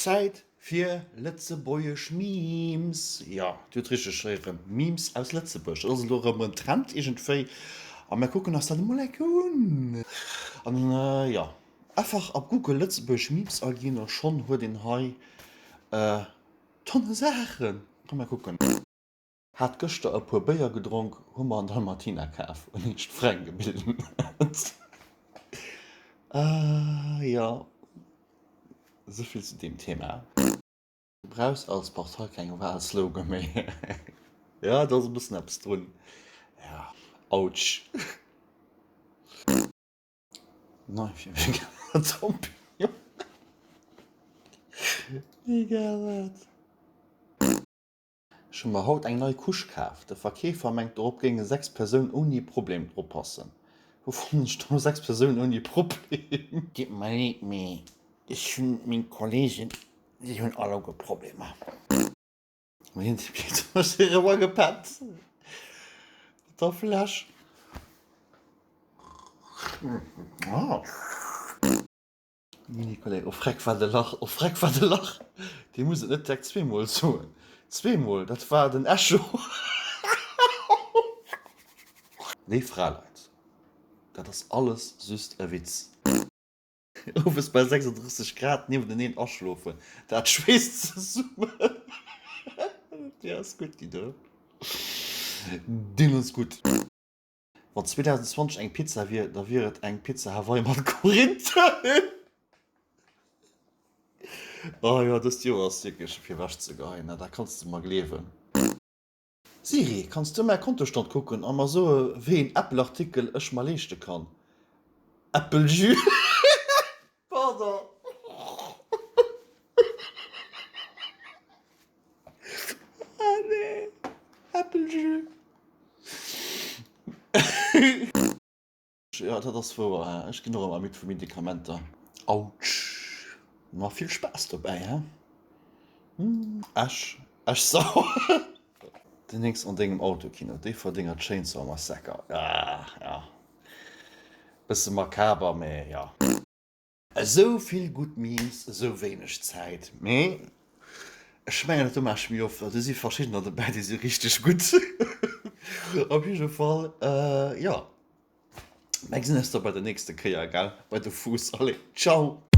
Zäit fir lëtzebuergesch Memes! Jo, Dir hutt richteg héieren, Memes aus Lëtzebuerg. Dat ass elo erëm en Trend iergendwéi a mir kucken eis dat emol enk un. An jo, einfach op Google lëtzebuergesch Memes aginn a schonn huet een hei Tonne Saachen. Komm mer kucken. Hat gëschter e puer Béier gedronk, hu mer en Dalmatiner kaf, un een Spreng gebilden huet. Ah jo, souvill zu deem Thema. Du brauchs als Partei keng Wahlslogan méi. Jo, do ass e bëssen eppes drun, jo. Autsch. Nei fir veganer Champignon. Egal wat. Ech hu mer haut eng nei Couche kaf. De Verkeefer mengt dorop géinge 6 Persounen ouni Problem drop passen. Wou fannen ech do 6 Persounen ouni Problem? Deet mer leed, mee ech hunn meng Kollegen, déi hunn alleguer Problemer. Hien huet mech erëm agepennt mat der Fläsch. Mini-Kolleg, Oh freck wat e Lach, oh freck wat e Lach! Dee muss et net direkt zweemol soen. Zweemol, dat war den Echo. Léif Fraleit, dat ass alles just e Witz. Owes bei 36 Grad niewenteneen aschlofen, dat schweesst zesummen. Déi ass gutt, déi do. Deen ass gutt. Wann 2020 eng Pizza wier, da wier et eng Pizza Hawaii mat Korinthen. Oh jo, dëst Joer ass wierklech fir ewech ze geheien, dat kanns de mer gleewen. Siri, kanns du mäi Kontostand kucken a mer soe wéi een Apple-Artikel ech mer leeschte kann? Äppeljus. Pardon. Ah nee, Äppeljus. Jo, dat ass wouer, he. Ech ginn och ëmmer midd vu Medikamenter. Autsch. Ma vill Spaass dobäi, he. Esch, Esch sauer. Den hénks an dengem Autokino, Déifferdenger Chainsaw Massacre. Ah, ja. Bësse makaber, mee jo. Esou vill gutt Memes, esou wéineg Zäit. Mee ech mengen dat do maache ech méi oft, well do si verschiddener dobäi, déi si richteg gutt. Op jidde Fall, jo, mir gesinn eis da bei der nächste Kéier, gell, bei de Fuuss. Allez, ciao!